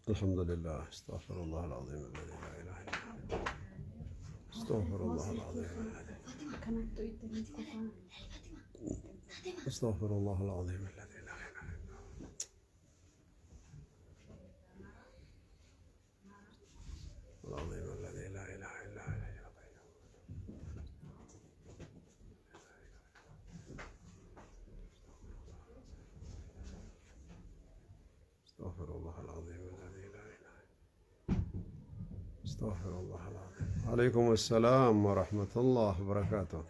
الحمد لله، استغفر الله العظيم الذي لا إله إلا هو، استغفر الله العظيم الذي، استغفر الله العظيم الذي لا إله إلا هو العظيم الذي لا إله إلا هو الحي القيوم. استغفر الله العظيم الذي لا إله إلا استغفر الله العظيم. عليكم السلام ورحمة الله وبركاته.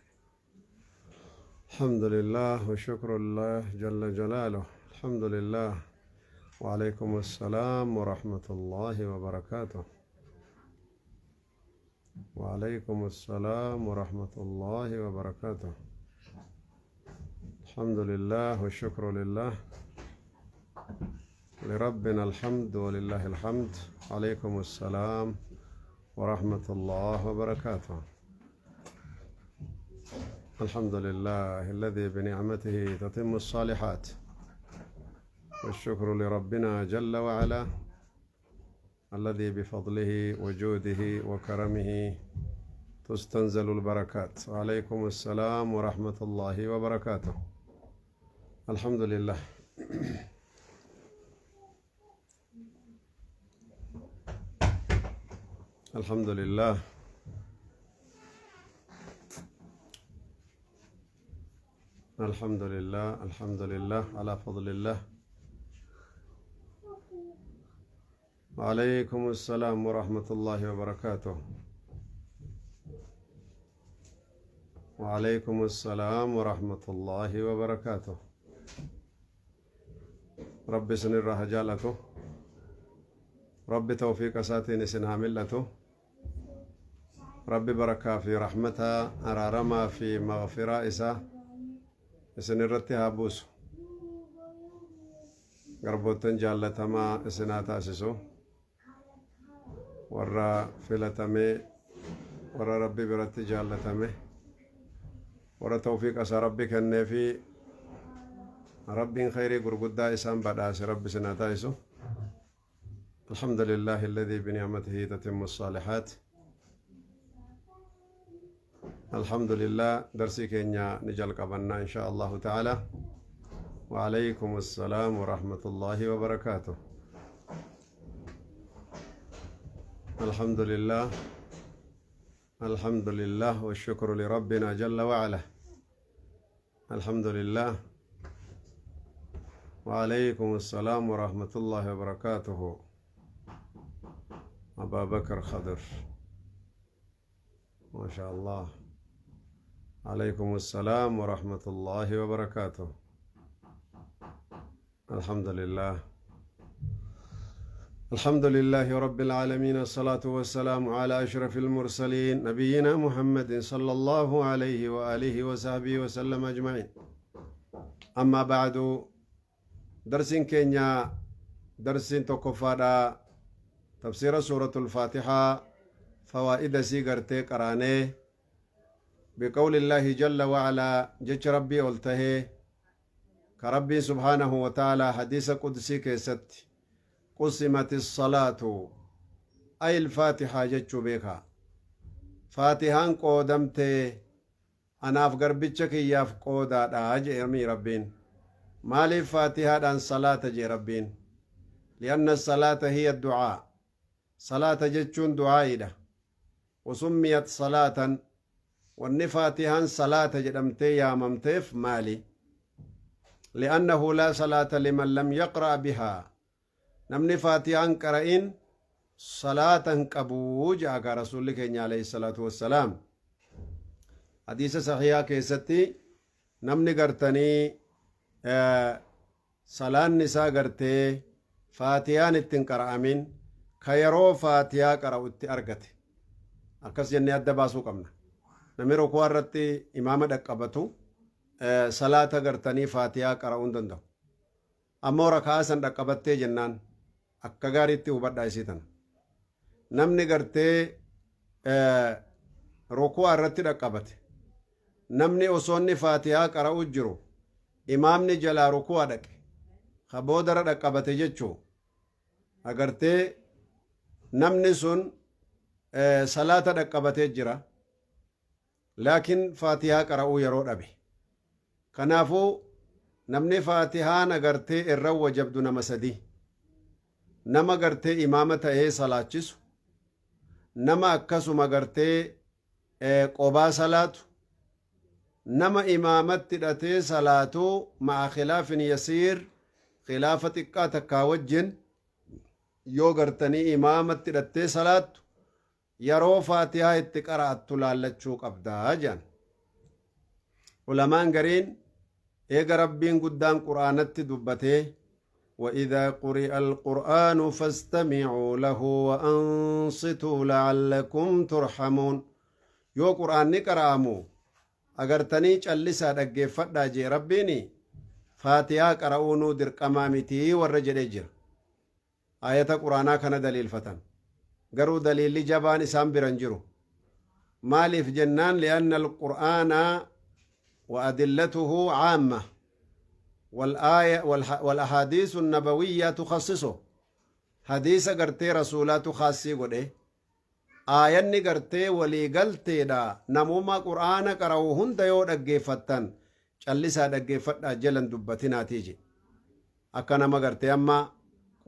الحمد لله وشكر الله جل جلاله. الحمد لله، وعليكم السلام ورحمة الله وبركاته. وعليكم السلام ورحمة الله وبركاته. الحمد لله والشكر لله، لربنا الحمد ولله الحمد. عليكم السلام ورحمة الله وبركاته. الحمد لله الذي بنعمته تتم الصالحات، والشكر لربنا جل وعلا الذي بفضله وجوده وكرمه تستنزل البركات. وعليكم السلام ورحمة الله وبركاته. الحمد لله، الحمد لله، الحمد لله، الحمد لله على فضل الله. وعليكم السلام ورحمة الله وبركاته. وعليكم السلام ورحمة الله وبركاته. Rabbi isinirraa haa jaalatu. Rabbi tawfiiqa isaatiin isin haa mil'atu. Rabbi barakaa fi rahmata, araaramaa fi maghfiraa isaa isin irratti haa buusu. Garboottan jaallatamaa isin haa taasisu. Warra filatamee, warra Rabbi biratti jaallatame, warra tawfiiqa isaa Rabbi kennee fi Rabbiin khayrii gurguddaa isaan badhaase Rabbi isin haa taasisu. الحمد لله الذي بنعمته تتم الصالحات. الحمد لله، درسي كينيا نجل قبلنا إن شاء الله تعالى. وعليكم السلام ورحمة الله وبركاته. الحمد لله، الحمد لله والشكر لربنا جل وعلا. الحمد لله. وعليكم السلام ورحمة الله وبركاته. أبا بكر خضر، ما شاء الله. عليكم السلام ورحمة الله وبركاته. الحمد لله، الحمد لله رب العالمين، الصلاة والسلام على أشرف المرسلين نبينا محمد صلى الله عليه وآله وصحبه وسلم أجمعين. أما بعد، درس كينيا درس تكفادا تفسير سورة الفاتحة، فوائد سيغرتي قراني بقول الله جل وعلا، جج ربي قلته كربي سبحانه وتعالى حديث قدسي كيست: قسمت الصلاة أي الفاتحة جتشو بيكا، فاتحان قودمت anaaf garbicha kiyyaaf qoodaadha jedhami Rabbiin. Maaliif faatihaadhaan salaata jee Rabbiin? لأن الصلاة هي الدعاء. Salaata jechuun du'aa'iidha. وسميت صلاة، wanni faatihaan salaata jedhamtee yaamamteef maali? لأنه لا صلاة لمن لم يقرأ بها. Namni faatihaan qara'in salaata hin qabuu jedha kaa Rasuulli keenya عليه الصلاة والسلام. Hadiisa sahihaa keessatti namni gartanii salaanni isaa gartee faatiyaan ittiin qara'amin, ka yeroo faatiyaa qara'u itti argate, akkas jennee adda baasuu qabna. Namni rukuu irratti imaama dhaqqabatu salaata gartanii faatiyaa qara'uu hin danda'u. Ammoo rakaa san dhaqqabattee jennaan, akka gaariitti hubadhaa isii tana. Namni gartee rukuu irratti dhaqqabate, namni osoo inni faatihaa qara'u jiru imaamni jalaa rukuu dhaqe, ka boodara dhaqqabate jechuu. Agartee namni sun salaata dhaqqabatee jira. Laakiin Faatihaa qara'uu yeroo dhabe. Kanaafuu namni Faatihaan agartee irra wajabdu nama sadi. Nama gartee imaama ta'ee salaachisu, nama akkasuma gartee qobaa salaatu, nama imaamatti hidhatee salaatu ma'a khilaafin yasiir, khilaafa xiqqaa takkaa wajjin yoo gartanii imaamatti hidhattee salaattu yeroo Faatihaa itti qara'attu laallachuu qabda jedhan. Ulamaan gariin eega Rabbiin guddaan Qur'aanatti dubbatee وإذا قرئ القرآن فاستمعوا له وأنصتوا لعلكم ترحمون yoo Qur'aanni qara'amu agartanii callisaa dhaggeeffadhaa jee Rabbiin, Faatihaa qara'uunuu dirqamaa mitii warra jedhee jira. Aayata Qur'aanaa kana daliilfatan. Garuu daliilli jabaan isaan bira hin jiru. Maaliif jennaan, li'anna al-Qur'aana wa adillatuhu caamma wal-aaya wal ahaadiisu nabawiyyaa tukhassisu. Hadiisa gartee rasuulaatu khaassii godhe. Aayanni gartee walii galteedha, namuma Qur'aana qara'u hunda yoo dhaggeeffattan callisaa dhaggeeffadhaa, jalan dubbatinaatii je. Akka nama gartee amma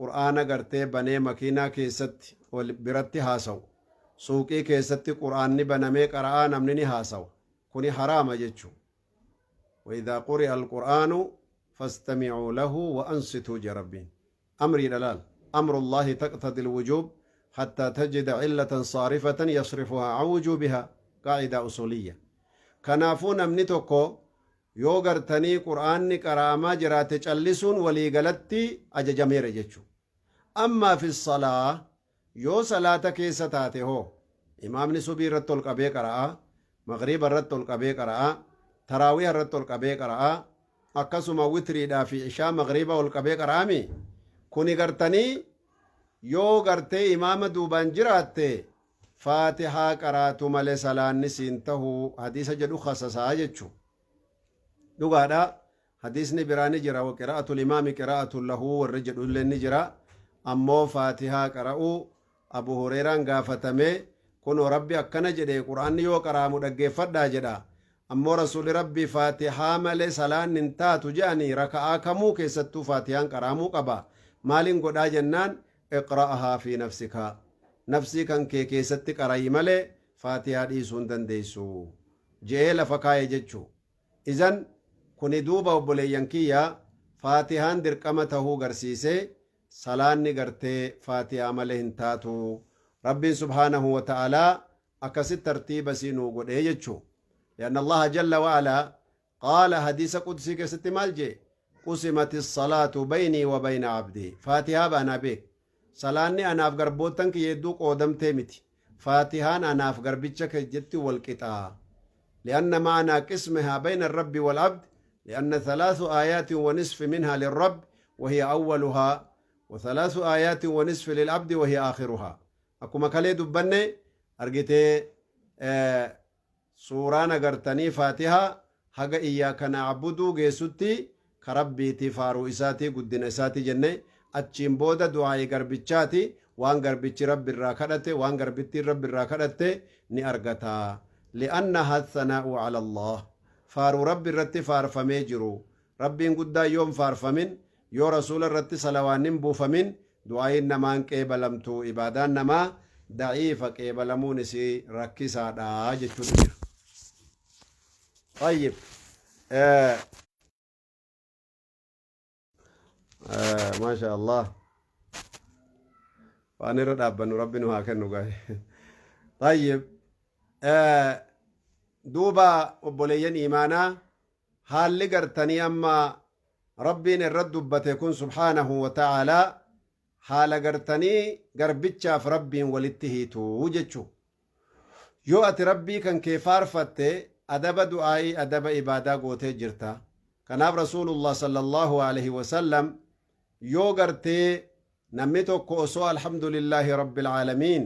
Qur'aana gartee banee makiinaa keessatti wal biratti haasa'u. Suuqii keessatti Qur'aanni banamee qara'aa namni ni haasawa. Kuni haraama jechu. وإذا قرئ القرآن فاستمعوا له وأنصتوا je Rabbiin. Amriidha laal. أمر الله تقتضي الوجوب حتى تجد علة صارفة يصرفها عن وجوبها، قاعدة أصولية. Kanaafuu namni tokko yoo gartanii Qur'aanni qara'amaa jiraate callisuun waliigalatti ajajameera jechuudha. أما في الصلاة, yoo salaata keessa taate hoo, imaamni subii irratti ol qabee qara'a, magriiba irratti ol qabee qara'a, taraawiha irratti ol qabee qara'a, akkasuma witriidhaa fi ishaa magriiba ol qabee qara'ami. Kuni gartanii yoo gartee imaama duubaan jiraatte Faatihaa qaraatu malee salaanni siin tahuu hadiisa jedhu khasasaa jechu. Dhugaadha, hadiisni biraa ni jira, وقراءة الإمام قراءة له warri jedhu illee ni jira. Ammoo Faatihaa qara'uu Abu Hureeraan gaafatame, kunoo Rabbi akkana jedhe, Qur'aanni yoo qara'amu dhaggeeffadhaa jedha, ammoo Rasuuli Rabbi Faatihaa malee salaanni hin taatu jedhanii, raka'aa kamuu keessattuu Faatihaan qara'amuu qaba, maalin godhaa jennaan, اقرأها في نفسك, nafsii kan kee keessatti qara'i malee Faatihaa dhiisuu hin dandeessu je'ee lafa kaa'e jechuu. إذن kuni duuba obboleeyyan kiyya Faatihaan dirqama tahuu garsiise. Salaanni gartee Faatihaa malee hin taatu. Rabbiin سبحانه وتعالى akkasit tartiiba isii nuu godhee jechuu. لأن الله جل وعلا قال, hadiisa qudsii keessatti maal jee? قسمت الصلاة بيني وبين عبدي. Faatihaa baanaa beek, salaanni anaaf garboottan kiyya hedduu qoodamtee miti, Faatihaan anaaf garbicha jetti wal qixaa. لأن معنى قسمها بين الرب والعبد لأن ثلاث آيات ونصف منها للرب وهي أولها، وثلاث آيات ونصف للعبد وهي آخرها. Akkuma kalee dubbanne argitee, suuraan agartanii Faatihaa haga إياك نعبد geessutti ka Rabbiitii, faaruu isaatii, guddina isaatii jenne. Achiin booda du'aa'ii garbichaati, waan garbichi Rabbi irraa kadhate, waan garbittiin Rabbi irraa kadhatte ni argata. لأنها الثناء على الله, faaruu Rabbi irratti faarfamee jiru. Rabbiin guddaa yoon faarfamin, yoo Rasuula irratti salawaannin buufamin, du'aa'iin namaan qeebalamtu, ibaadaan namaa daciifa, qeebalamuun isii rakkisaadha jechuutu jira. طيب ما شاء الله, waan irra dhaabbannu Rabbi nu haa kennu gaa'e. طيب, duuba obboleeyyan iimaanaa, haalli gartanii amma Rabbiin irra dubbate kun سبحانه وتعالى haala gartanii garbichaaf Rabbiin walitti hiituu jechuu. Yoo ati Rabbii kan kee faarfatte, adaba du'aa'ii, adaba ibaadaa gootee jirta. Kanaaf رسول الله صلى الله عليه وسلم yoo gartee namni tokko osoo الحمد لله رب العالمين،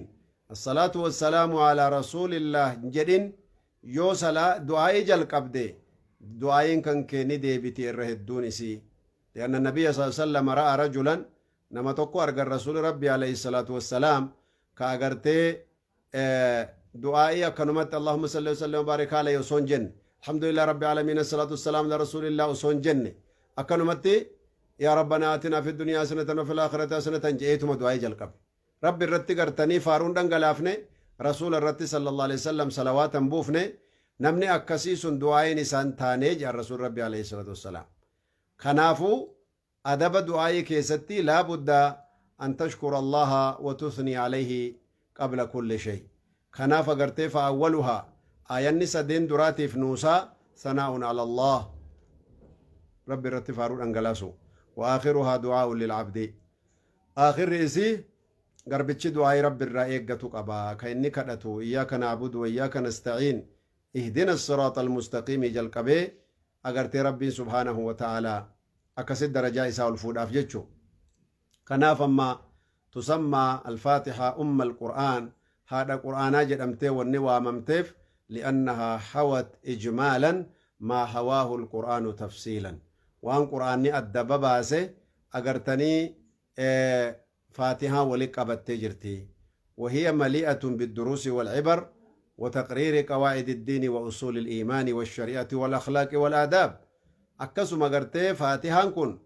الصلاة والسلام على رسول الله jedhin yoo salaa du'aa'ii jalqabde, du'aa'iin kan kee ni deebiti irra hedduun isii. لأن النبي صلى الله عليه وسلم رأى رجلا Nama tokko argan Rasuuli Rabbii alayhi salaatu wassalaam ka agartee du'aa'ii akkanumatti Allahumma salli wa sallim wa baarik alayhi osoo hin jenne, alhamdulillah rabbi aalamiin, asalaatu wassalaam ala rasuulillah osoo hin jenne, akkanumatti yaa rabbanaa atinaa fi dunyaa hasanatan wa fil aakhirati hasanatan je'eetuma du'aa'ii jalqabe. Rabbi irratti gartanii faaruun dhangalaafne, Rasuula irratti sallallahu alaihi wasallam salawaatan buufne, namni akkasii sun du'aa'iin isaan taanee jedhan Rasuul Rabbi alayhi salaatu wassalaam. Kanaafuu adaba du'aa'ii keessatti laa budda an tashkura Allaha wa tuthnii alayhi qabla kulli shay. Kanaaf agartee fa'awwaluhaa aayanni sadeen duraatiif nuusaa thanaa'un ala Allah, Rabbi irratti faaruu dhangalaasu, wa aakhiruhaa du'aa'un lil abdi, aakhirri isii garbichi du'aa'ii Rabbi irraa eeggatu qaba, ka inni kadhatu iyyaaka na'budu wa iyyaaka nasta'iin ihdina siraaxa almustaqiimii jalqabee agartee Rabbiin subhaanahu wa ta'aalaa akkasit darajaa isaa ol fuudhaaf jechu. Kanaaf amma tusammaa alfaatihaa umma alqur'aan, haadha qur'aanaa jedhamtee wanni waamamteef, li'annahaa hawat ijmaalan maa hawaahu alqur'aanu tafsiilan, waan qur'aanni adda babaase agartanii faatihaan wali qabattee jirti. Wahiya mali'atun bidduruusi walcibar wataqriiri qawaa'idi ddiini wa usuuli liimaani washari'ati walakhlaaqi walaadaab. Akkasuma gartee faatihaan kun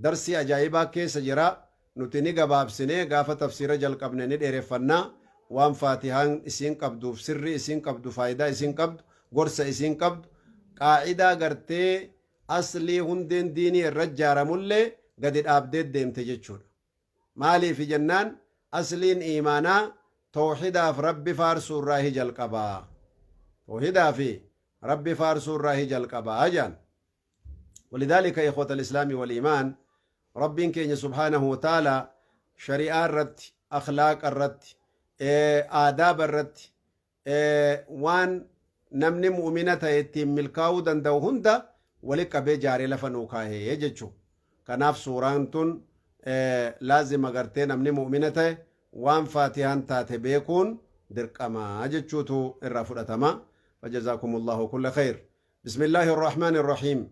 darsii ajaa'ibaa keessa jira. Nuti ni gabaabsine, gaafa tafsiira jalqabne ni dheereffanna. Waan faatihaan isiin qabduuf, sirrii isiin qabdu, faayidaa isiin qabdu, gorsa isiin qabdu, qaa'idaa gartee aslii hundeen diinii irra ijaaramullee gadi dhaabdee deemte jechuudha. Maaliifi jennaan asliin iimaanaa tawhidaaf Rabbi faarsuu irraahi jalqaba. Tawhidaa fi Rabbi faarsuu irraahi jalqaba jaan. Walidhaalika ikhwata al-islaami wal iimaan, Rabbiin keenya subhaanahu wa ta'ala shari'aa irratti, akhlaaqa irratti, aadaaba irratti, waan namni mu'mina ta'e ittiin milkaa'uu danda'u hunda wali qabee jaaree lafa nuu kaahee jechuu. Kanaaf suuraan tun laazima gartee namni mu'mina ta'e waan faatihaan taate beekuun dirqama jechuutu irraa fudhatama. Fajazaakumullahu kulla khayr. Bismillaahi irrahmaani irrahiim.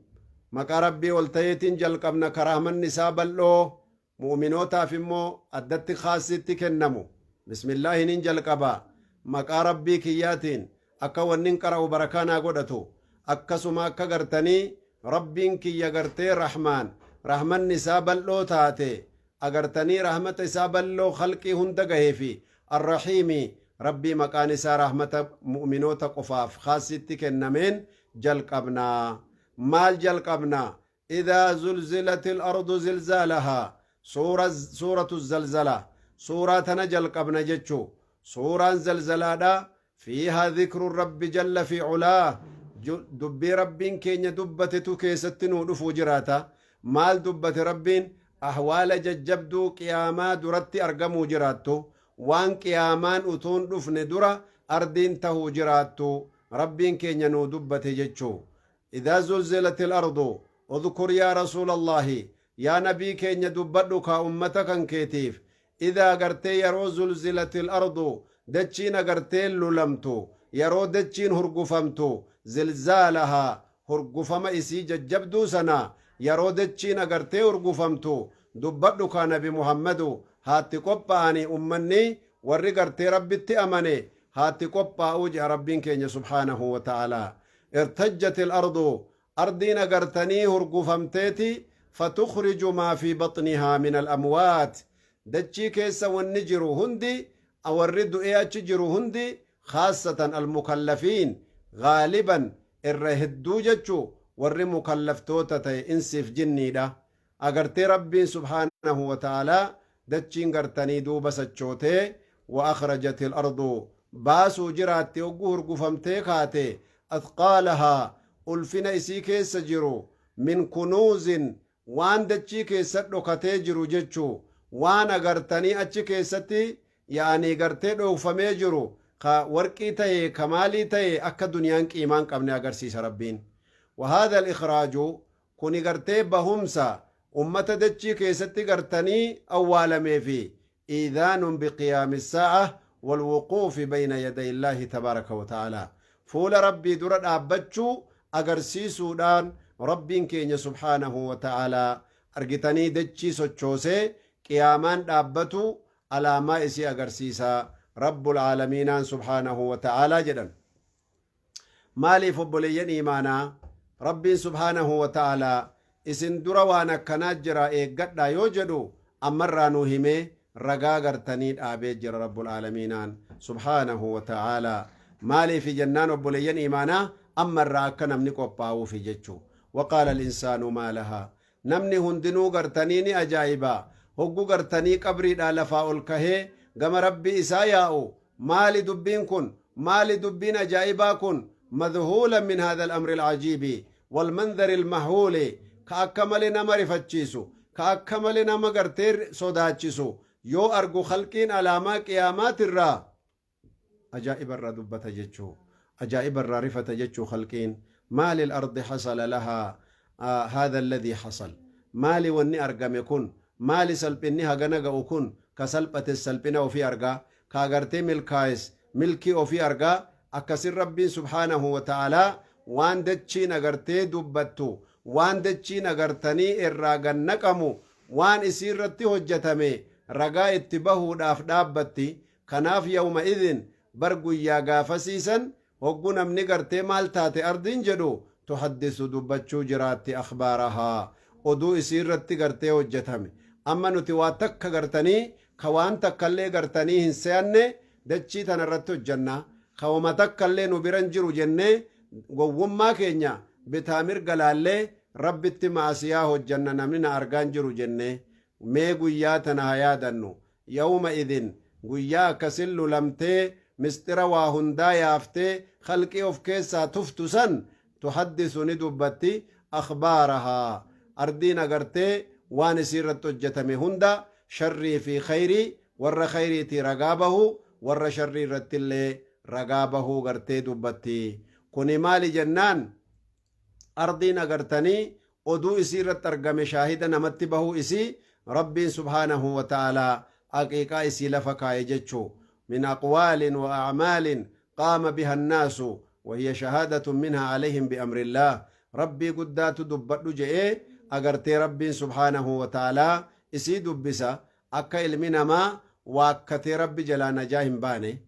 Maqaa Rabbii ol ta'eetiin jalqabna, ka rahmanni isaa bal'oo mu'uminootaaf immoo addatti khaassitti kennamu. Bismillaahinin jalqaba, maqaa Rabbii kiyyaatiin, akka wannin qara'u barakaa naa godhatu, akkasuma akka gartanii Rabbiin kiyya gartee rahmaan rahmanni isaa bal'oo taate agartanii rahmata isaa bal'oo khalqii hunda gahee fi arrahiimi Rabbii maqaan isaa rahmata mu'uminoota qofaaf khaassitti kennameen jalqabna. Maal jalqabna? Idaa zulzilatil ardu zilzaalahaa, suura suuratu zalzala, suuraa tana jalqabna jechu. Suuraan zalzalaadha fiihaa dhikru rabbi jalla fi culaa, dubbii Rabbiin keenya dubbatetu keessatti nuu dhufuu jiraata. Maal dubbate Rabbiin? Ahwaala jajjabduu qiyaamaa duratti argamuu jiraattu, waan qiyaamaan utuun dhufne dura ardiin tahuu jiraattu Rabbiin keenya nuu dubbate jechu. Idaa zulzilatil ardu, udhkur yaa rasuulallaahi, yaa nabii keenya dubbadhu kaa ummata kan keetiif, idaa gartee yeroo zulzilatil ardu dachiin agartee lulamtu, yeroo dachiin hurgufamtu, zilzaalahaa hurgufama isii jajjabduu sana, yeroo dachiin agartee hurgufamtu dubbadhu kaa nabi Muhammadu, haatti qophaa'anii ummanni warri gartee Rabbitti amane haatti qophaa'uu je'a Rabbiin keenya subhaanahu wa ta'aalaa. Irtajjati al-ardu, ardiin agartanii hurgufamteeti, fatukhriju maa fi baxnihaa min al-amwaat, dachii keessa wanni jiru hundi, warri du'ee achi jiru hundi, khaassatan al-mukallafiin, gaaliban irra hedduu jechu warri mukallaftoota ta'e insiif jinniidha, agartee Rabbiin subhaanahu wa ta'aalaa dachiin gartanii duuba sachootee, wa akhrajati al-ardu baasuu jiraatti oggu hurgufamtee kaate, athqaalahaa ulfina isii keessa jiru, min kunuuzin waan dachii keessa dhokatee jiru jechu, waan agartanii achi keessatti ya'anii gartee dhookfamee jiru, ka warqii ta'e ka maalii ta'e, akka duniyaan qiimaan qabne agarsiisa Rabbiin. Wa haadha al-ikhraaju kuni gartee bahumsa ummata dachii keessatti gartanii awwaalamee fi iidhaanun biqiyaami saa'a walwuquufi bayna yaday illaahi tabaaraka wa ta'aalaa, fuula Rabbii dura dhaabbachuu agarsiisuudhaan Rabbiin keenya subhaanahu wa ta'aalaa argitanii dachii sochoosee. Qiyaamaan dhaabbatuu alaamaa isii agarsiisa Rabbul Aalamiinaan subhaanahu wa ta'aalaa jedhan. Maaliif obboleeyyan iimaanaa, Rabbiin subhaanahu wa ta'aalaa isin dura waan akkanaa jira eeggadhaa yoo jedhu ammarraa nuu himee ragaa gartanii dhaabee jira Rabbul Aalamiinaan subhaanahu wa ta'aalaa. Maaliifi jennaan obboleeyyan iimaanaa, ammarraa akka namni qophaa'uufi jechu. Waqaala al-insaanu maa lahaa. Namni hundinuu gartanii ni ajaa'iba. Hoggu gartanii qabriidhaa lafaa ol kahee gama Rabbii isaa yaa'u, maali dubbiin kun? Maali dubbiin ajaa'ibaa kun? Madhuulan min haadha al-amri al-ajiibi wal-mandhari al-mahuuli, ka akka malee nama rifachiisu, ka akka malee nama gartee sodaachisu yoo argu khalqiin alaamaa qiyaamaatirraa ajaa'iba irraa dubbata jechuu, ajaa'iba irraa rifata jechuu khalqiin. Maali al-ardi hasala lahaa haadha alladhii hasal, maali wanni argame kun, maali salphinni hagana ga'u kun? Ka salphates salphina ofii argaa, ka agartee milkaa'es milkii ofii argaa. Akkasin Rabbiin subhaanahu wa ta'aalaa waan dachiin agartee dubbattu, waan dachiin agartanii irraa gad naqamu, waan isii irratti hojjatame ragaa itti bahuudhaaf dhaabbatti. Kanaaf yawma idhin, bar guyyaa gaafasii san, hoggu namni gartee maal taate ardiin jedhu, tuhaddisu dubbachuu jiraatti, akhbaarahaa, oduu isii irratti gartee hojjatame. Amma nuti waa takka gartanii ka waan takkallee gartanii hin seyanne dachii tana irratti hojjanna, ka wama takkallee nu bira hin jiru jennee gowwummaa keenya bitaa mirga laallee Rabbitti ma'asiyaa hojjanna, namni na argaa hin jiru jennee. Mee guyyaa tana haa yaadannu. Yawma idhin, guyyaa akkasin lulamtee misxira waa hundaa yaaftee khalqii of keessaa tuftu san, tuhaddisu ni dubbatti, akhbaarahaa, ardiin agartee waan isii irratti hojjatame hunda, sharrii fi khayrii, warra khayriitii ragaa bahu, warra sharrii irrattillee ragaa bahuu gartee dubbatti. Kuni maali jennaan, ardiin agartanii oduu isii irratti argame shaahida namatti bahuu isii Rabbiin subhaanahu wa ta'aalaa haqiiqaa isii lafa kaaye jechu. Min aqwaalin wa a'maalin qaama biha annaasu wa hiya shahaadatun minhaa alayhim bi amrillaah. Rabbii guddaatu dubbadhu je'ee agartee Rabbiin subhaanahu wa ta'aalaa isii dubbisa, akka ilmi namaa waakkatee Rabbi jalaa najaa hin baane.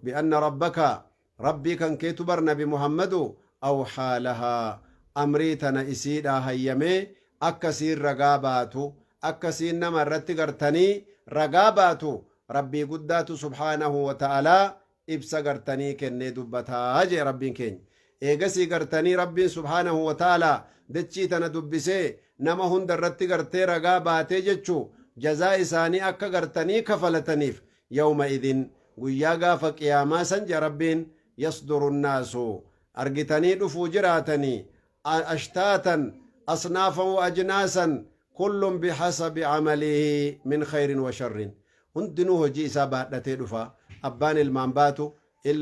Bi anna rabbaka, Rabbii kan keetu bar nabi Muhammadu, awhaa lahaa, amrii tana isiidhaa hayyamee akka isiin ragaa baatu, akka isiin nama irratti gartanii ragaa baatu Rabbii guddaatu subhaanahu wa ta'aalaa ibsa gartanii kennee dubbataa je'e Rabbiin keenya. Eegasii gartanii Rabbiin subhaanahu wa ta'aalaa dachii tana dubbisee nama hunda irratti gartee ragaa baatee jechuu, jazaa isaanii akka gartanii kafalataniif. Yawma idin, guyyaa gaafa qiyaamaa san je'a Rabbiin, yasduru nnaasu, argitanii dhufuu jiraatanii, ashtaatan, asnaafan wa ajnaasan, kullun bihasabi camalihi min khayrin wa sharrin, hundinuu hojii isaa baadhatee dhufa. Abbaan ilmaan baatu,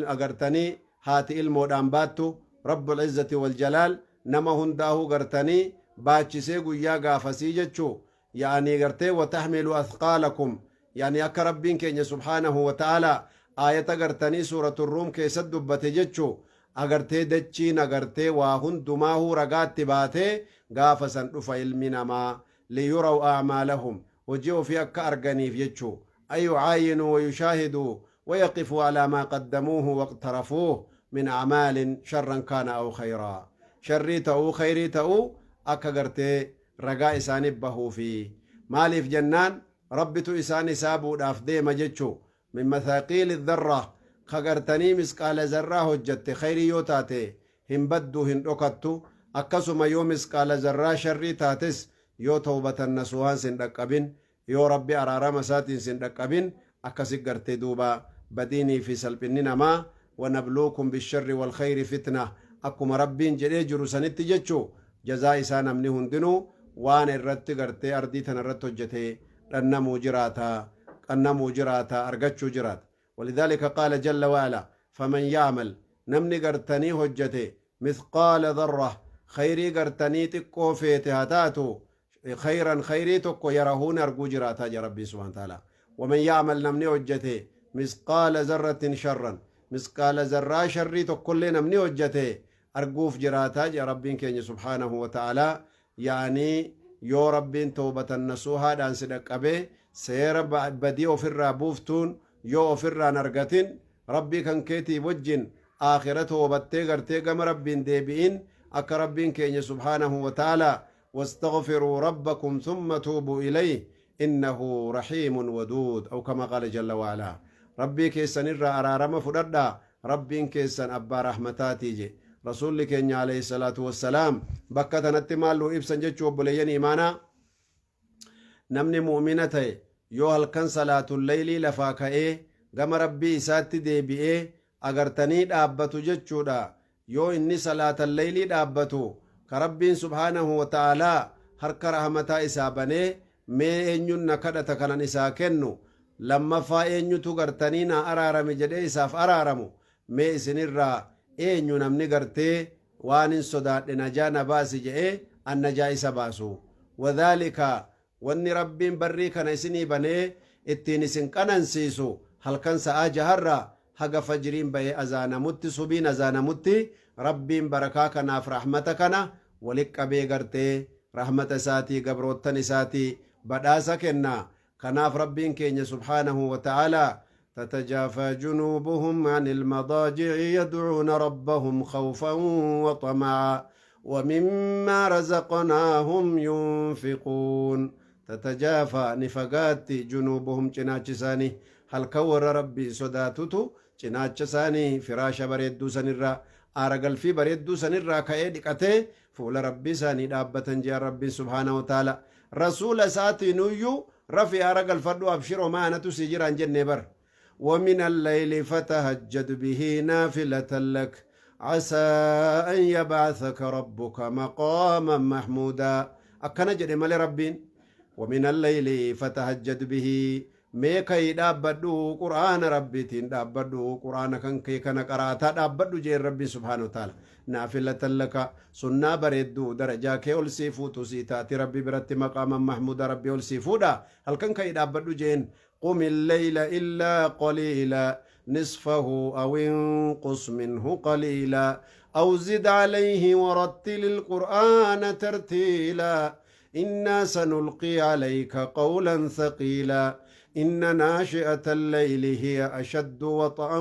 agartanii haati ilmoodhaan baattu, Rabbul izzati wal jalaal nama hundaahuu gartanii baachisee guyyaa gaafasii jechuu. Ya'anii gartee watahmilu athqaalakum, ya'anii akka Rabbiin keenya subhaanahu wa ta'aalaa aayata gartanii suuratu Ruum keessatti dubbate jechu, agartee dachiin agartee waa hundumaahuu ragaatti baatee gaafa san dhufa ilmi namaa. Liyuraw a'maalahum, hojii ofii akka arganiif jechu, ay yucaayinuu wa yushaahiduu wa yaqifuu alaa maa qaddamuuhu waqtarafuuh min a'maalin sharran kaana aw khayraa, sharrii ta'uu khayrii ta'uu akka gartee ragaa isaanif bahuufi. Maaliif jennaan Rabbitu isaan hisaabuudhaaf deema jechu. Min mathaaqiili dharrah, ka gartanii misqaala zarraa hojjatte khayrii yoo taate hin badduu, hin dhokattu. Akkasuma yoo misqaala zarraa sharrii taates, yoo tawbatan nasuuhaan sin dhaqqabin, yoo Rabbi araarama isaatiin sin dhaqqabin, akkasi gartee duuba badiinii fi salphinni namaa, wanabluukum bisharri walkhayri fitna, akkuma Rabbiin jedhee jiru sanitti jechu, jazaa isaa namni hundinuu waan irratti gartee ardii tana irratti hojjate dhannamuu jiraata, qannamuu jiraata, argachuu jiraata. Walidhaalika qaala jalla wa'ala, faman ya'mal, namni gartanii hojjate, mithqaala dharrah, khayrii gartanii xiqqoo feete haa taatu, khayran, khayrii tokko, yarahu, ni arguu jiraata jedha Rabbiin subhaanahu wa ta'ala. Waman ya'mal, namni hojjate, misqaala zarratin sharran, misqaala zarraa sharrii tokkollee namni hojjate arguuf jiraata jedha Rabbiin keenya subhaanahu wa ta'ala. Ya'anii yoo Rabbiin tawbatan nasuuhaadhaan si dhaqqabee Seera badii ofirraa buuftuun yoo ofirraan argatin, Rabbii kan keetii wajjin aakhira toobattee gartee gama Rabbiin deebi'in, akka Rabbiin keenya subhaanahu wa ta'aalaa wastaghfiruu rabbakum thumma tuubuu ilayhi innahu rahiimun waduud aw kama qaala jalla wa'alaa, Rabbii keessanirraa araarama fudhadhaa, Rabbiin keessan abbaa rahmataatii je. Rasuulli keenya alayhi salaatu wassalaam bakka tanatti maal nuu ibsan jechuu, obboleeyyan iimaanaa? Namni mu'mina ta'e yoo halkan salaatul leylii lafaa ka'ee gama Rabbii isaatti deebi'ee agartanii dhaabbatu jechuudha. Yoo inni salaatal leylii dhaabbatu, ka Rabbiin subhaanahu wa ta'aalaa harka rahmataa isaa banee, mee eenyun na kadhata kanan isaa kennu, lammaffaa eenyutu gartanii naa araarami jedhee isaaf araaramu, mee isinirraa eenyu namni gartee waanin sodaadhe najaa na baasi je'ee an najaa isa baasu? Wadhaalika, wanni Rabbiin barrii kana isinii banee ittiin isin qanansiisu, halkan sa'aa jaharraa haga fajriin bahee azaanamutti, subiin azaanamutti, Rabbiin barakaa kanaaf rahmata kana wali qabee gartee rahmata isaatii gabroottan isaatii badhaasa kenna. Kanaaf Rabbiin keenya subhaanahu wa ta'aalaa tatajaafaa junuubuhum anil madaaji'i yad'uuna rabbahum khawfan wa xama'aa wa mimmaa razaqnaahum yunfiquun. Tatajaafaa, ni fagaatti, junuubuhum, cinaachi isaanii, halkan warra Rabbiin sodaatutu cinaacha isaanii firaasha bareedduu sanirraa, aara galfii bareedduu sanirraa ka'ee dhiqatee fuula Rabbii isaanii dhaabbatan je'an. Rabbiin subhaanahu wa ta'aalaa Rasuula isaatiinuyyuu rafi aara galfadhu, abshir, homaa anatu sii jira hin jennee bar. ومن الليل فتهجد به نافلة لك عسى أن يبعثك ربك مقاما محمودا akkana jedhe malee Rabbiin ومن الليل فتهجد به, mee ka'ii dhaabbadhu, Qur'aana Rabbiitiin dhaabbadhu, Qur'aana kan kee kana qaraataa dhaabbadhu jeen Rabbiin subhaanahu wa ta'ala. نافلة لك, sunnaa bareedduu darajaa kee ol sii fuutu sii taati Rabbi biratti, مقاما محمودا, Rabbi ol sii fuudha, halkan ka'ii dhaabbadhu jeen. قم الليل إلا قليلا نصفه أو انقص منه قليلا أو زد عليه ورتل القرآن ترتيلا إنا سنلقي عليك قولا ثقيلا إن ناشئة الليل هي أشد وطئا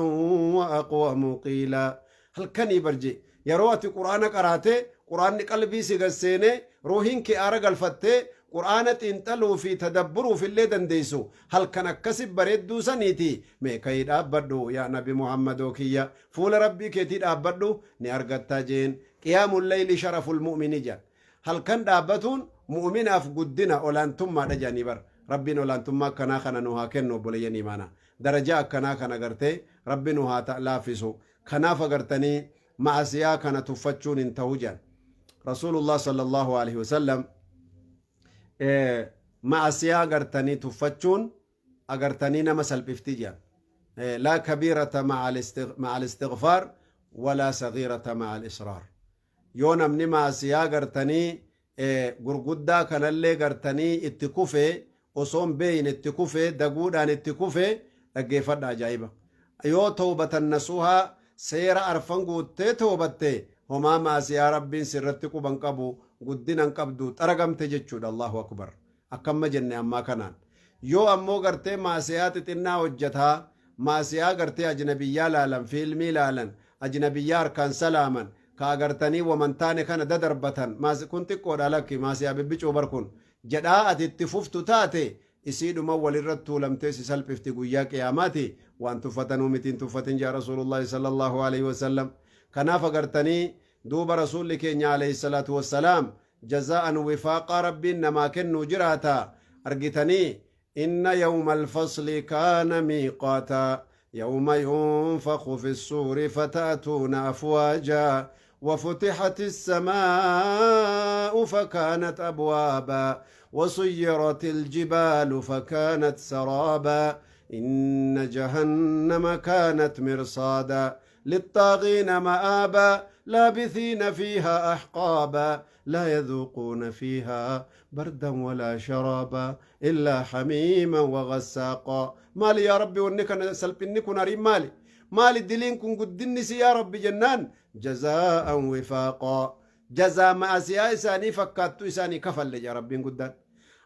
وأقوم قيلا. Halkanii barje yeroo ati Qur'aana qaraate, Qur'aanni qalbii si gasseene, ruuhiin kee aara galfattee Qur'aana xiinxaluu fi tadabburuuf illee dandeessu, halkan akkasi bareedduu saniiti mee ka'ii dhaabbadhu, yaa Nabi Muhammadoo kiyya, fuula Rabbii keetii dhaabbadhu, ni argattaa jeen. قيام الليل شرف المؤمن jedhan. Halkan dhaabbatuun mu'minaaf guddina, olaantummaadha jedhanii bar. Rabbiin olaantummaa akkanaa kana nu haa kennu, obboleeyyan imaanaa. Darajaa akkanaa kana gartee Rabbi nu haa laaffisu. Kanaaf agartanii ma'asiyaa kana tuffachuun hin ta'u jedhan Rasuulullah sallallahu alaihi wasallam. Ma'asiyaa agartanii tuffachuun agartanii nama salphifti jedhan. لا كبيرة مع الاستغفار ولا صغيرة مع الإصرار. Yoo namni maasiyaa gartanii gurguddaa kanallee gartanii itti kufee, osoon beeyin itti kufee, daguudhaan itti kufee, dhaggeeffadha ajaa'iba, yoo tawbatan nasuhaa seera arfan guuttee toobatte, homaa maasiyaa Rabbiin sirratti quban qabu, guddinan qabdu, xaragamte jechuudha. Allahu akbar! Akkamma jenne ammaa kanaan yoo ammoo gartee maasiyaa xixinnaa hojjataa, maasiyaa gartee ajnabiyyaa laalan, fiilmii laalan, ajnabiyyaa harkaan salaaman, ka agartanii wamantaane kana dadarbatan, kun xiqqoodha, lakki, maasiyaa bibbicuu bar kun jedhaa ati itti fuftu taate, isiidhuma walirratti tuulamtee si salphifti guyyaa qiyaamaati. Waan tuffatanuu mitiin tuffatin jaa Rasuulullaahi sallallahu alaihi wasallam. Kanaaf agartanii duuba Rasuulli keenya alayhi salaatu wassalaam جزاء وفاقا Rabbiin namaa kennuu jiraata. Argitanii, إن يوم الفصل كان ميقاتا يوم ينفخ في الصور فتأتون أفواجا وفتحت السماء فكانت أبوابا وسيرت الجبال فكانت سرابا إن جهنم كانت مرصادا للطاغين مآبا لابثين فيها أحقابا لا يذوقون فيها بردا ولا شرابا إلا حميما وغساقا. Maali yaa Rabbi wanni kana, salphinni kun hariin maali, maali diliin kun guddinni si yaa Rabbi jennaan, جزاء وفاقا, jazaa ma'asiyaa isaanii fakkaattu isaanii kafalle jaa Rabbiin guddaan.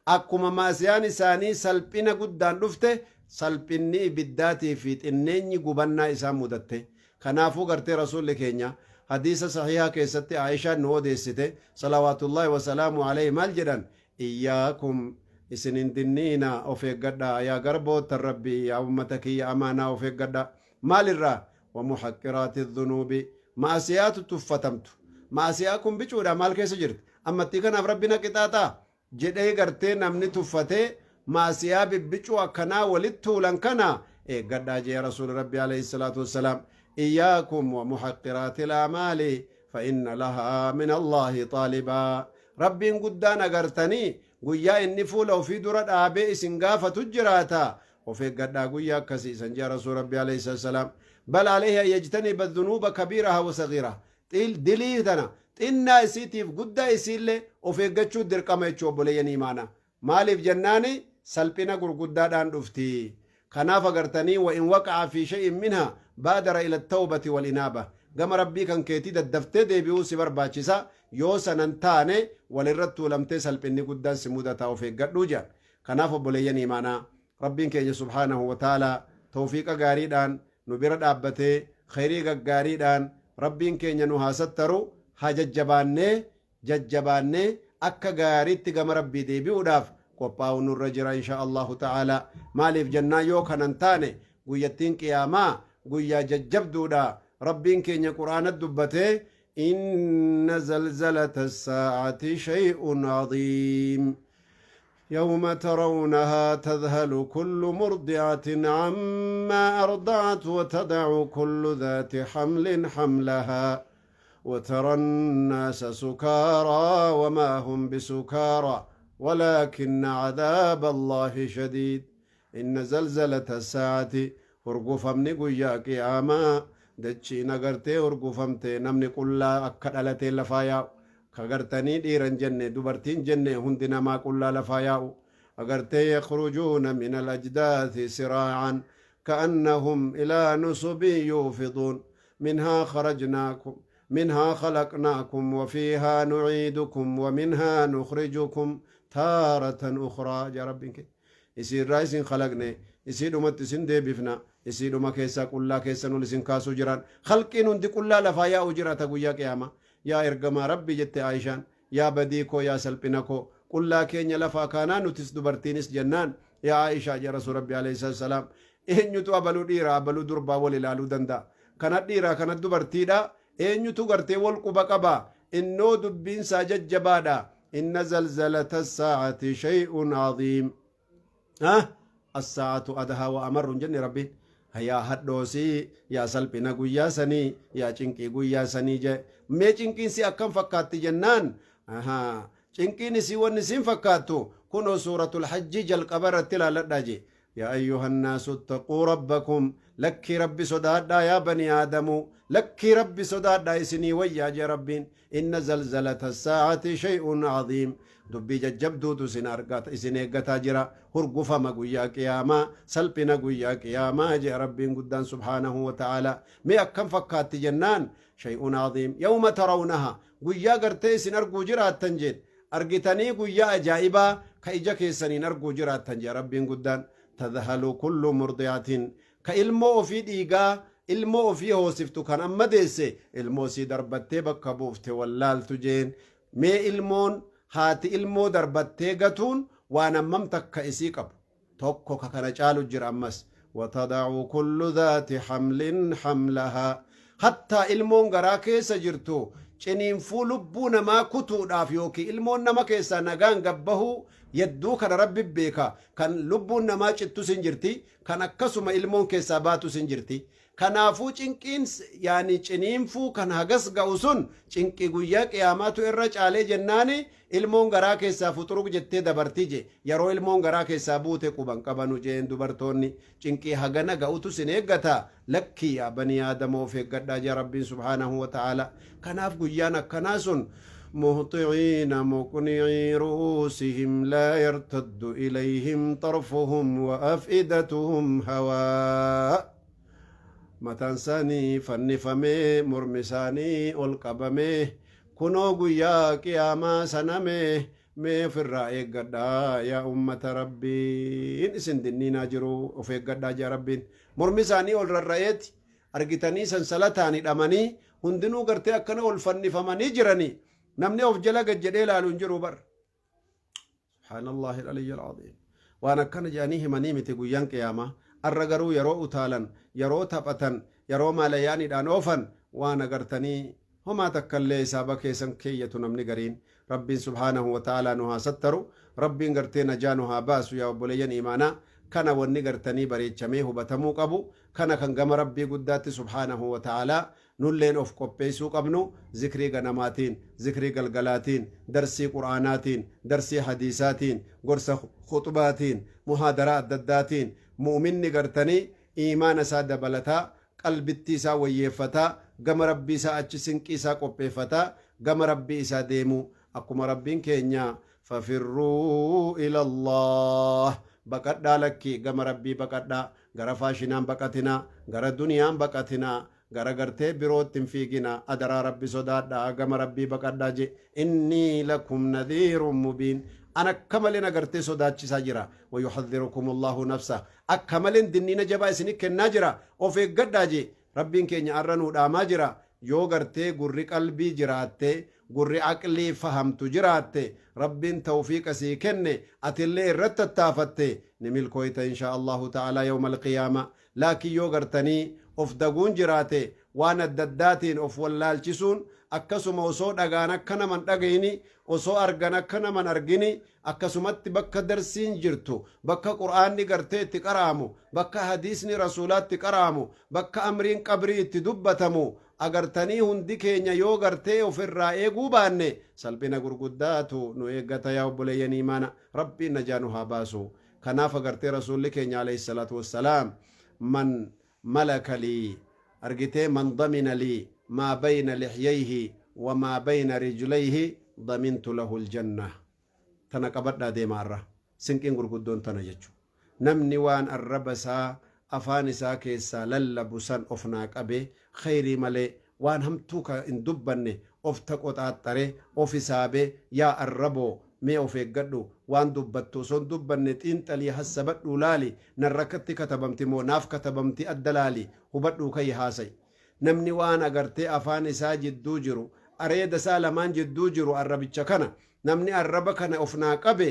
Akkuma ma'asiyaan isaanii salphina guddaan dhufte, salphinni ibiddaatii fi xinneenyi gubannaa isaan mudatte. Kanaafuu gartee Rasuulli keenya hadiisa sahiihaa keessatti Aa'ishaan nu odeessite salawaatullaahi wasalaamu alayhi maal jedhan? Iyyaakum isin hin dinniina of eeggadhaa yaa garboottan Rabbii yaa ummata kiyya amaanaa of eeggadhaa. Maalirraa? Wa muhaqqiraati dhunuubi ma'asiyaatu tuffatamtu. Ma'asiyaa kun bicuudha maal keessa jirti? Ammattii kanaaf Rabbi na qixaaxaa? Jedhee gartee namni tuffatee ma'asiyaa bibbicuu akkanaa walitti tuulan kana eeggadhaa jee Rasuuli Rabbi alayhi salaatu wassalaam. Iyyaakum wa muhaqqiraatil a'maali fa inna lahaa min Allaahi xaalibaa. Rabbiin guddaan agartanii guyyaa inni fuula ofii dura dhaabee isin gaafatu jiraata. Of eeggadhaa guyyaa akkasii san jee Rasuuli Rabbi alayhi salaatu wassalaam. Bal alayhi an yajtaniba dhunuuba kabiirahaa wa sagiirahaa. Xiil dilii tana xinnaa isiitiif guddaa isiillee of eeggachuu dirqama jechuu obboleeyyan iimaanaa. Maaliif jennaani salphina gurguddaadhaan dhufti. Kanaaf agartanii wa in waqa'a fi shay'in minha baadara ila tawbati wal inaaba. Gama Rabbii kan keetii daddaftee deebi'uu si barbaachisa. Yoo sana hin taane walirratti tuulamtee salphinni guddaan si mudataa of eeggadhuu jedhan. Kanaaf obboleeyyan iimaanaa Rabbiin keenya subhaanahu wa ta'aalaa tawfiiqa gaariidhaan nu bira dhaabbatee khayrii gaggaariidhaan Rabbiin keenya nu haa sattaru haa jajjabaannee jajjabaannee akka gaariitti gama Rabbii deebi'uudhaaf qophaa'uu nurra jira insha Allahu ta'aalaa. Maaliif jennaan yoo kana hin taane guyyattiin qiyaamaa guyyaa jajjabduudha. Rabbiin keenya Qur'aana dubbatee inna zalzalata saa'ati shay'un aziim. يوم ترونها تذهل كل مرضعة عما أرضعت وتضع كل ذات حمل حملها وترى الناس سكارى وما هم بسكارى ولكن عذاب الله شديد. إن زلزلة الساعة hurgufamni guyyaa qiyaamaa dachiin agartee hurgufamte namni qullaa akka dhalatee lafaa yaa'u ka gartanii dhiiran jenne dubartiin jenne hundi namaa qullaa lafaa yaa'u agartee yakhrujuuna min al-ajdaathi siraacan ka'annahum ilaa nusubin yuufiduun minhaa kharajnaakum minhaa khalaqnaakum wa fiihaa nuciidukum wa minhaa nukhrijukum taaratan ukhraa jaa Rabbiin keenya. Isii irraa isin khalaqne, isiidhumatti isin deebifna, isiidhuma keessaa qullaa keessan ol isin kaasuu jiraan. Khalqiin hundi qullaa lafaa yaa'u jiraata guyyaa qiyaamaa. Yaa ergamaa Rabbii jette Aayishaan, yaa badii koo yaa salphina koo, qullaa keenya lafaa kaanaa nutis dubartiinis jennaan, yaa Aayishaa jee Rasuul Rabbii alayhi salaatu salaam, eenyutu abaluu dhiiraa abaluu durbaa wal ilaaluu danda'a? Kana dhiiraa kana dubartiidha, eenyutu gartee wal quba qaba? Innoo dubbiinsaa jajjabaadha. Inna zalzalata saa'ati shay'un aziim. As-saa'atu adhaa wa amarru hin jenne Rabbiin. Yaa hadhoosii, yaa salphina guyyaa sanii, yaa cinqii guyyaa sanii jee. Mee cinqiin si akkam fakkaatti jennaan, cinqiin isii wanni isiin fakkaattu kunoo suuratul hajjii jalqaba irratti ilaalladhaa jee. Yaa ayyuhannaasu ittaquu rabbakum lakkii Rabbi sodaadhaa yaa banii aadamuu lakkii Rabbi sodaadhaa isinii wayyaa jee Rabbiin inna zalzalata saa'ati shay'un aziim dubbii jajjabduutu isin argata isin eeggataa jira hurgufama guyyaa qiyaamaa salphina guyyaa qiyaamaa jee Rabbiin guddaan subhaanahu wa ta'aalaa mee akkam fakkaatti jennaan shay'un aziim yawma tarawnaha guyyaa gartee isin arguu jiraattan jeen argitanii guyyaa ajaa'ibaa ka ija keessaniin arguu jiraattan jedha Rabbiin guddaan. Tadhalu kullu murdi'atin ka ilmoo ofii dhiigaa ilmoo ofii hoosiftu kan amma deesse ilmoo isii darbattee bakka buufte wallaaltu jeen. Mee ilmoon haati ilmoo darbattee gatuun waan hammam takka isii qabu. Tokko ka kana caalu jira ammas. Watada'u kullu dhaati hamlin hamlahaa. Hattaa ilmoon garaa keessa jirtu ciniinfuu lubbuu namaa kutuudhaaf yookiin ilmoon nama keessaa nagaan gabbahuu yedduu kana Rabbi beeka. Kan lubbuun namaa cittus hin jirti, kan akkasuma ilmoon keessaa baatus hin jirti. Kanaafuu cinqiin yaani ciniinfuu kan hagas ga'u sun cinqii guyyaa qiyaamaatu irra caalee jennaani ilmoon garaa keessaa fuxuruq jettee dabarti je yeroo ilmoon garaa keessaa buute quban qabanu jeen dubartoonni cinqii hagana ga'utu sin eeggata lakkii yaa banii aadamoo of eeggadhaa jee Rabbiin subhaanahu wa ta'aala kanaaf guyyaan akkanaa sun muhxiciina muqnicii ru'uusihim laa yartaddu ilayhim xarfuhum wa af'idatuhum hawaa Mataan isaanii fannifamee, mormi isaanii ol qabamee, kunoo guyyaa qiyaamaa sanamee Mee ofirraa eeggadhaa yaa ummata Rabbiin isin dinniinaa jiru of eeggadhaa jea Rabbiin. Mormi isaanii ol rarra'eeti argitanii sansalataan hidhamanii hundinuu gartee akkana ol fannifamanii jiranii namni of jala gad jedhee ilaalu hin jiru bar. Subhaanallahi al-aliyyi al-aziim. Waan akkana jedhanii himanii miti guyyaan qiyaamaa. Arra garuu yeroo utaalan, yeroo taphatan, yeroo maalayaaniidhaan oofan waan agartanii homaa takkallee hisaaba keessan keeyyatu namni gariin. Rabbiin subhaanahu wa ta'aalaa nu haa sattaru. Rabbiin gartee najaa nu haa baasu yaa obboleeyyan iimaanaa. Kana wanni gartanii bareechamee hubatamuu qabu. Kana kan gama Rabbii guddaatti subhaanahu wa ta'aalaa Nulleen of qopheessuu qabnu zikrii ganamaatiin, zikrii galgalaatiin, darsii qur'aanaatiin, darsii hadiisaatiin, gorsa khuxbaatiin, muhaadaraa adda addaatiin mu'minni gartanii iimaana isaa dabalataa, qalbittii isaa wayyeeffataa, gama Rabbii isaa achi sinqii isaa qopheeffataa gama Rabbii isaa deemuu akkuma Rabbiin keenya fafirruu ilallaah baqadhaa lakkii gama Rabbii baqadhaa gara faashinaan baqatinaa gara duniyaan baqatinaa gara gartee birootti hin fiiginaa adaraa Rabbi sodaadhaa gama Rabbii baqadhaa je innii lakum nadhiirun mubiin an akka maleen agartee sodaachisaa jira wayuhadhirukumullahu nafsa akka maleen dinniina jabaa isini kennaa jira of eeggadhaa je Rabbiin keenya arra nuu dhaamaa jira yoo gartee gurri qalbii jiraatte gurri aqlii fahamtu jiraatte Rabbiin tawfiiqa sii kenne atillee irratti tattaafatte ni milkooyta inshaa Allahu ta'aalaa yawmal qiyaama Laakiin yoo gartanii of daguun jiraate, waan adda addaatiin of wallaalchisuun, akkasuma osoo dhagaan akka nama hin dhagayini, osoo argan akka nama hin argini, akkasumatti bakka darsiin jirtu, bakka Qur'aanni gartee itti qara'amu, bakka hadiisni Rasuulaa itti qara'amu, bakka amriin qabrii itti dubbatamu, agartanii hundi keenya yoo gartee of irraa eeguu baanne, salphina gurguddaatu nu eeggata yaa obboleeyyan iimaana. Rabbiin najaa nu haa baasu. Kanaaf agartee Rasuulli keenya alayhi salaatu wassalaam man malaka lii argitee man damina lii maa bayna lihyayhi wa maa bayna rijlayhi damintu lahu aljanna. Tana qabadhaa deema arra. Sinqiin gurguddoon tana jechu. Namni waan arraba isaa afaan isaa keessaa lallabu san of naa qabe khayrii malee waan hamtuu ka hin dubbanne of taqoxaaxxare of hisaabe yaa arraboo mee of eeggadhu waan dubbattu osoo hin dubbanne xiinxalii hassabadhuu laali narrakatti katabamti moo naaf katabamti adda laali hubadhuu ka'i haasa'i namni waan agartee afaan isaa jidduu jiru areeda isaa lamaan jidduu jiru arrabicha kana Namni arraba kana of naa qabe,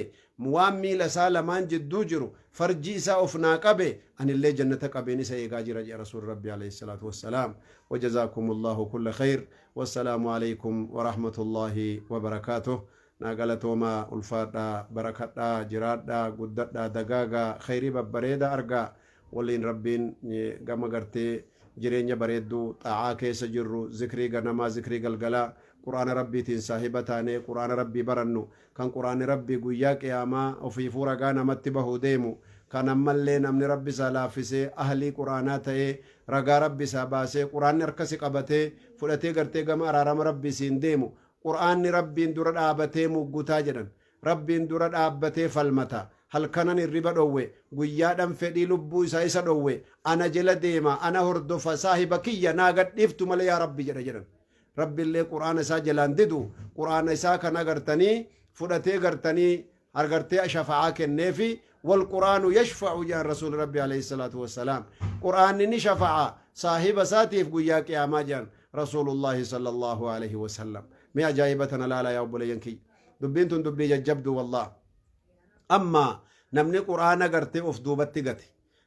waan miila isaa lamaan jidduu jiru, farjii isaa of naa qabe, anillee jannata qabeen isa eegaa jira jedha Rasuulli Rabbii alayhi salaatu wassalaam. Wajazaakumullahu kulla khayr. Wassalaamu alaykum warahmatullaahi wabarakaatuh. Naa galatoomaa, ulfaadhaa, barakadhaa, jiraadhaa, guddadhaa, dagaagaa, khayrii babbareeda argaa. Waliin Rabbiin gama gartee jireenya bareedduu xaa'aa keessa jirru zikrii ganamaa zikrii galgalaa Qur'aana Rabbiitiin saahiba taanee Qur'aana Rabbii barannu kan Qur'aanni Rabbii guyyaa qiyaamaa ofiifuu ragaa namatti bahuu deemu kan ammallee namni Rabbi isaa laaffisee ahlii Qur'aanaa ta'ee ragaa Rabbi isaa baasee Qur'aanni harka si qabatee fudhatee gartee gama araarama Rabbii siin deemu Qur'aanni Rabbiin dura dhaabatee muggutaa jedhan Rabbiin dura dhaabbatee falmata. Halkanan hirriba dhowwe, guyyaadhan fedhii lubbuu isaa isa dhowwe, ana jela deema, ana hordofa, saahiba kiyya naa gad dhiiftu malee yaa Rabbi jedha jedhan. Rabbillee Qur'aana isaa jalaan didu, Qur'aana isaa kana gartanii fudhatee gartanii agartee shafa'aa kenneefi wal qur'aanu yashfa'u jedhan Rasuulli Rabbi alayhi salaatu wassalaam. Qur'aanni ni shafa'a saahiba isaatiif guyyaa qiyaamaa jedhan Rasuulullaahi sallallahu alayhi wasallam. Mee ajaa'iba tana laalaa yaa obboleeyyan kiyya. Dubbiin tun dubbii jajjabduu wallah. Amma namni Qur'aana gartee of duubatti gate,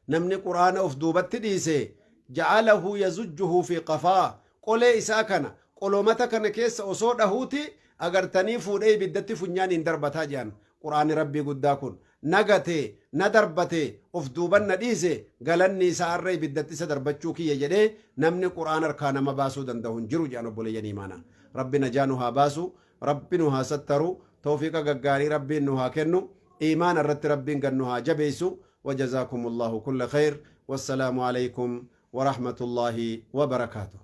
namni Qur'aana of duubatti dhiise, ja'alahu yazujjuhu fi qafaa, qolee isaa kana qolomata kana keessa osoo dhahuuti agartanii fuudhee ibiddatti funyaaniin darbataa jedhan. Qur'aanni Rabbii guddaa kun na gate, na darbate, of duuban na dhiise, galanni isaa arra ibiddatti isa darbachuu kiyya jedhee namni Qur'aana harkaa nama baasuu danda'u hin jiru jedhan obboleeyyan iimaanaa. Rabbi najaa nu haa baasu. Rabbi nu haa sattaru, tawfiiqa gaggaarii Rabbiin nu haa kennu, iimaana irratti Rabbiin gad nu haa jabeessu. Wajazaakumullahu kulla khayr. Wassalaamu alaykum warahmatullaahi wabarakaatuh.